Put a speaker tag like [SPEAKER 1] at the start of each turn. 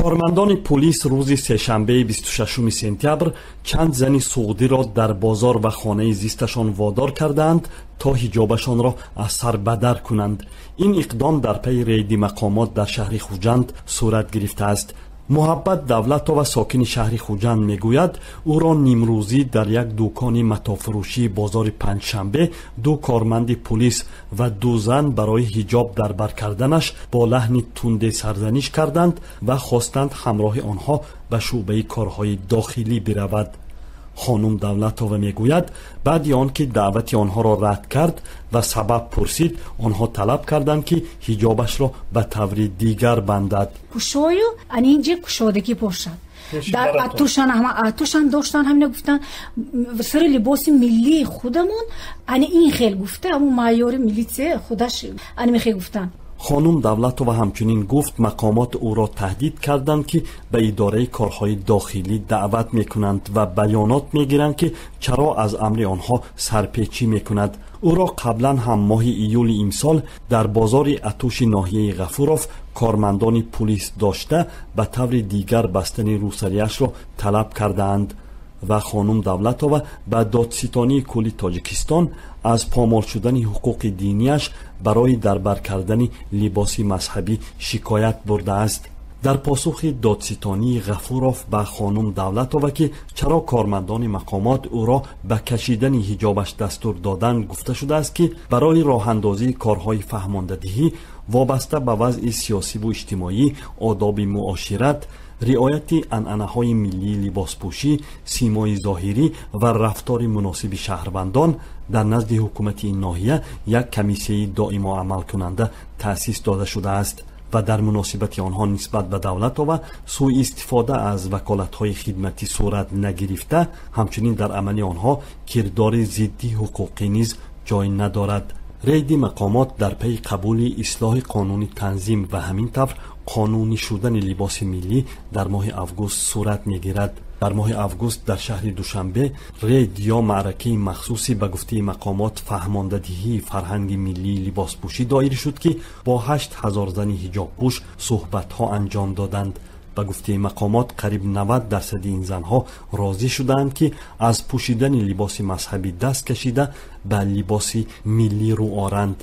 [SPEAKER 1] Кормандони пулис рӯзи сешанбеи 26 сентябр чанд зани суғдиро дар бозор ва хонаи зисташон водор кардаанд, то ҳиҷобашонро аз сар бадар кунанд. Ин иқдом дар пайи рейди мақомот дар шаҳри Хуҷанд сурат гирифтааст. Муҳаббат Давлатова, сокини шаҳри Хуҷанд, мегӯяд, ӯро нимрӯзӣ дар як дукони матофурӯшии бозори Панҷшанбе ду корманди пулис ва ду зан барои ҳиҷоб дар бар карданаш бо лаҳни тунде сарзаниш карданд ва хостанд ҳамроҳи онҳо ба шӯъбаи корҳои дохилӣ биравад. Хонум Давлатова мегӯяд, баъди он ки даъвати онҳоро рад кард ва сабаб пурсид, онҳо талаб карданд, ки ҳиҷобашро ба таври дигар бандад.
[SPEAKER 2] Кушою анинҷи кушодагӣ бошад. Дар атушан атушан доштан, ҳамина гуфтан, сари либоси миллии худамон ани ин хел гуфта, ҳамун майори милитсия худаш ани мехел гуфтан.
[SPEAKER 1] Хонум Давлатова ҳамчунин гуфт, мақомот ӯро таҳдид карданд, ки ба идораи корҳои дохилӣ даъват мекунанд ва баёнот мегиранд, ки чаро аз амри онҳо сарпечӣ мекунад. Ӯро қаблан ҳам моҳи июли имсол дар бозори Атуши ноҳияи Ғафуров кормандони пулис дошта, ба таври дигар бастани рӯсарияшро талаб кардаанд ва хонум Давлатова ба Додситонии кулли Тоҷикистон аз помол шудани ҳуқуқи динияш барои дар бар кардани либоси мазҳабӣ шикоят бурдааст. Дар посухи додситонии Ғафуров ба хонум Давлатова, ки чаро кормандони мақомот ӯро ба кашидани ҳиҷобаш дастур доданд, гуфта шудааст, ки барои роҳандозии корҳои фаҳмондадиҳӣ вобаста ба вазъи сиёсиву иҷтимоӣ, одоби муошират, риояти анъанаҳои миллии либоспӯшӣ, симои зоҳирӣ ва рафтори муносиби шаҳрвандон дар назди ҳукумати ин ноҳия як комиссияи доимо амалкунанда таъсис дода шудааст ва дар муносибати онҳо нисбат ба Давлатова сӯистифода аз ваколатҳои хидматӣ сурат нагирифта, ҳамчунин дар амали онҳо кирдори зидди ҳуқуқӣ низ ҷой надорад. Рейди мақомот дар пайи қабули ислоҳи қонуни танзим ва ҳамин тавр қонунӣ шудани либоси миллӣ дар моҳи август сурат мегирад. Дар моҳи август дар шаҳри Душанбе рейд ё маъракаи махсуси, ба гуфтаи мақомот, фаҳмондадиҳии фарҳанги миллии либоспӯшӣ доир шуд, ки бо 8000 зани ҳиҷобпӯш суҳбатҳо анҷом доданд. Ба гуфтаи мақомот, қариб 90 дарсади ин занҳо розӣ шудаанд, ки аз пӯшидани либоси мазҳабӣ даст кашида, ба либоси миллӣ рӯ оранд.